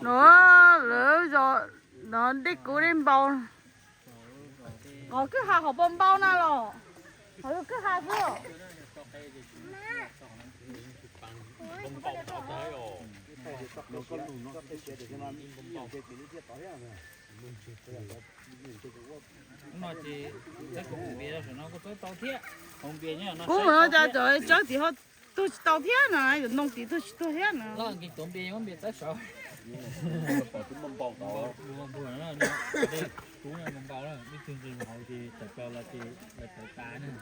No, lawv zos no dej kub dej npau. Qhov kwj ha hauv npau npau na los? Qhov kwj ha xwb. Kuv mus no cas cov tsawb tim ho tuag tsis tau thiab no, cov ntoo tim tuag tsis tuag thiab no.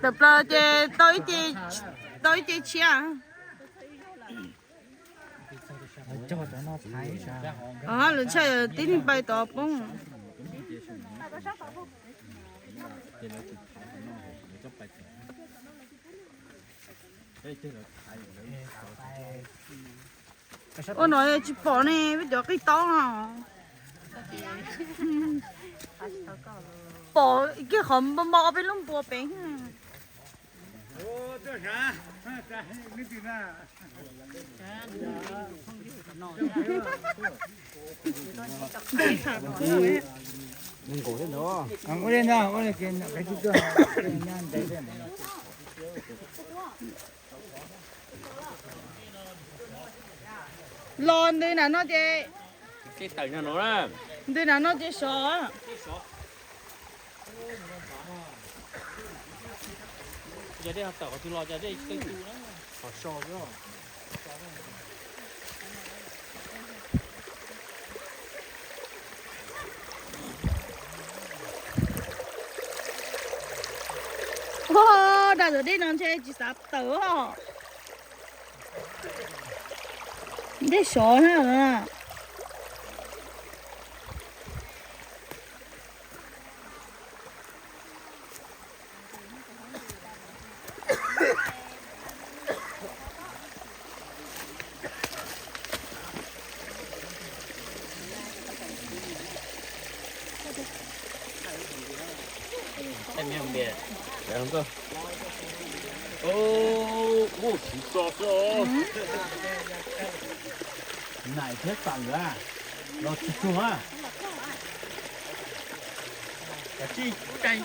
Tawm plaws ces tau ib ce tshiab. Lawv ntshai tib neeg pais tod poob. Ua no tsis pom ne, peb cov qij taub no. Pom kiag qhov npau npau peb lub npua pem. Los ntws nram no ces, ntws nram no ces sov. Ua, dag ntawm dej no ntshe tsis xav tawm os. Dej sov na. Nais thiab tam lawm los tsis tsuag. Cov tsij caij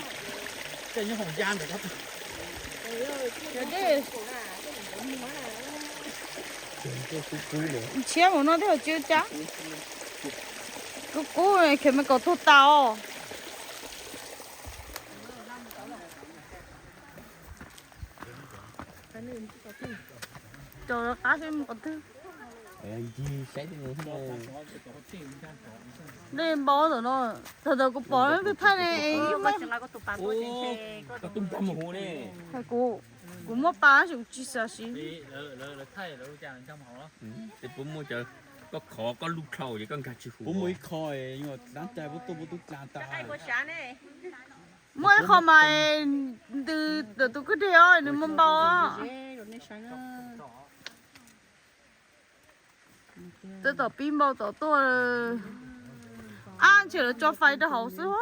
nyob hoom ya ntawm ko. Ntshiab mus no thiab tsis ua cas. Kub kub, khev me kaum tuag tas os. Cov qab xwb mus qhov twg. Dej npau tom no, thaum ntawd kuv pom twb thaij ne, ib mev. Kuv, kuv muaj pa tab sis kuv tsis xav siv. Puas muaj cov, koj khov koj lub dlhau ces koj nkag tsis huv. Puas muaj ib qho, dlaab cai puab tuaj puab tub dlaa tas. Muaj ib qho mas ntws ntawm tus kwj deg os, nws npau npau. Tab tom pib npau tom tuaj. Ab, ntshe lawv tso fais rau hauv xwb.